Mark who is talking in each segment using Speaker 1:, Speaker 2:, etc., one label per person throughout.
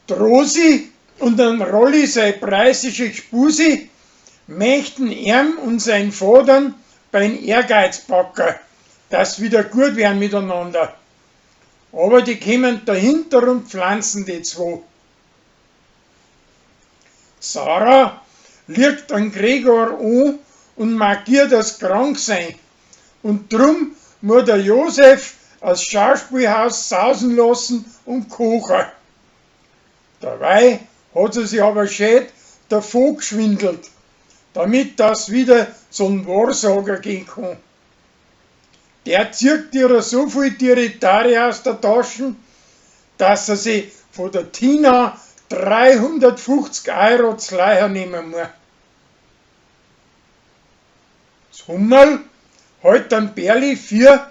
Speaker 1: D'Rosi und an Rolli sei preußische Gspusi möchten ihm und sein Vatern beim Ehrgeiz packen, dass wieder gut werden miteinander. Aber die kommen dahinter und pflanzen die zwei. Sarah liegt an Gregor an und markiert das Kranksein. Und drum muss der Josef als Schauspielhaus sausen lassen und kochen. Dabei hat sie sich aber schön davon geschwindelt, damit das wieder zum Wahrsager gehen kann. Der zieht ihr so viel Tiritari aus der Tasche, dass er sie von der Tina 350 Euro zu Leiher nehmen muss. Das Hummerl hält dann Berli für,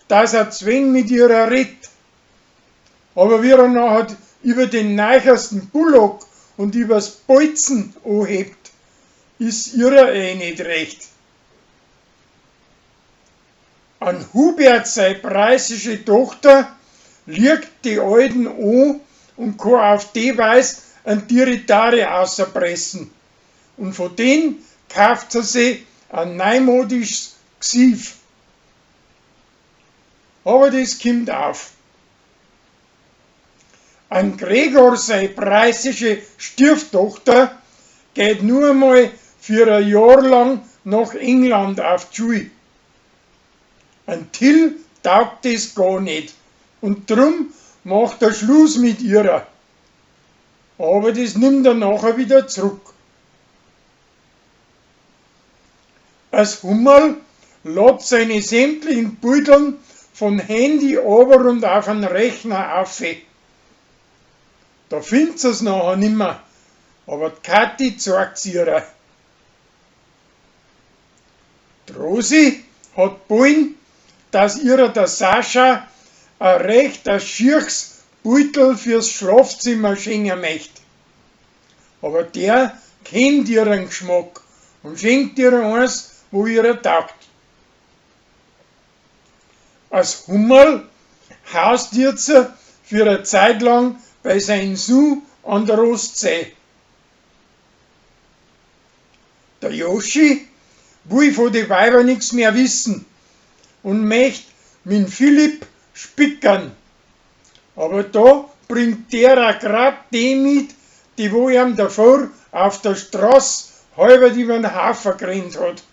Speaker 1: dass er zwing mit ihrer redet. Aber wie er nachher über den neichersten Bullock und übers Bolzen anhebt, ist ihrer eh nicht recht. An Hubert sei preußische Tochter liegt die Alten an und kann auf die Weise ein Tiritari auspressen. Und von denen kauft sie sich ein neumodisches Gsief. Aber das kommt auf. An Gregor sei preußische Stieftochter geht nur einmal für ein Jahr lang nach England auf die Schule. An Till taugt das gar nicht und drum macht er Schluss mit ihrer. Aber das nimmt er nachher wieder zurück. Als Hummerl lädt seine sämtlichen Beuteln von Handy aber und auf einen Rechner auf. Da findet es nachher nimmer, aber die Kathi zeigt's ihrer. Die Rosi hat wollen, dass ihrer der Sascha ein recht ein schierches Beutel fürs Schlafzimmer schenken möchte. Aber der kennt ihren Geschmack und schenkt ihr eins, wo ihr taugt. Als Hummerl haust jetzt für eine Zeit lang bei seinem Sohn an der Ostsee. Der Joschi will von den Weibern nichts mehr wissen und möcht mit Philipp spickern. Aber da bringt der auch grad die mit, die wo ihm davor auf der Straße halber über den Hafer gerannt hat.